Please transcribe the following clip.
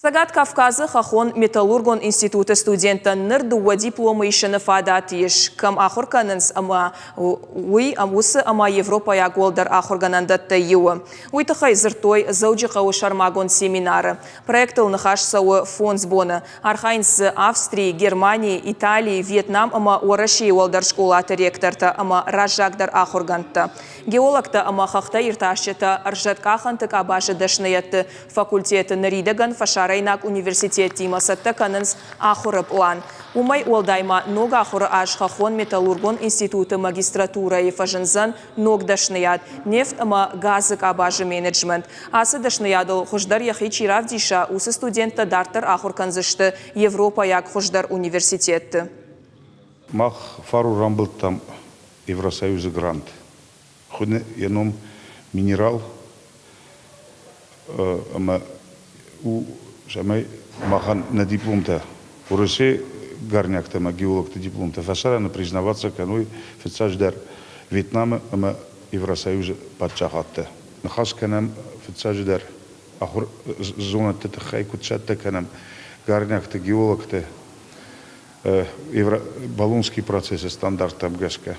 Цӕгат Кавказы хӕххон-металлургон институты студенттӕн ныр дыууӕ дипломы исыны фадат ис, кӕм ахуыр кӕнынц ӕмӕ уый уыцы ӕмӕ европӕйаг уӕлдӕр ахуыргӕнӕндӕттӕй иуы. Уый тыххӕй дзырдтой Дзӕуджыхъӕуы сӕрмагонд семинары. Проектыл ныхас цӕуы фондз боны. Архайынц дзы Австрийы, Германийы, Италийы, Вьетнам ӕмӕ Уӕрӕсейы уӕлдӕр скъолаты ректортӕ ӕмӕ раззагдӕр ахуыргӕндтӕ. Геологтӕ ӕмӕ хӕхтӕиртасджытӕ ӕрзӕткъахӕнты къабазы дӕсныйӕдты Факультеты ныридӕгӕн фӕсарӕйнаг университеттимӕ цӕттӕ кӕнынц ахуыры пълан. Уымӕй уӕлдай ма ног ахуыры аз Хӕххон-металлургон институты магистратурӕйы фӕзындзӕн ног дӕсныйад, нефт ӕмӕ газы къабазы менеджмент. Ацы дӕсныйадыл хуыздӕр йӕхи чи равдиса, уыцы студенттӕ дарддӕр ахуыр кӕндзысты европӕйаг хуыздӕр университетты. Мах фарон рамбылдтам Евросоюзы грант. Хуыны йӕ ном Минерал ӕмӕ у, цӕмӕй махӕн нӕ дипломтӕ Уӕрӕсе горнягтӕ ӕмӕ геологты дипломтӕ фӕсарӕны признаваться кӕной фыццаджыдӕр Вьетнамы ӕмӕ Евросоюзы паддзахадтӕ. Ныхас кӕнӕм фыццаджыдӕр ахуыр зонӕдты тыххӕй, куыд цӕттӕ кӕнӕм горнягты, геологты Болонский процессы стандарттӕм гӕсгӕ.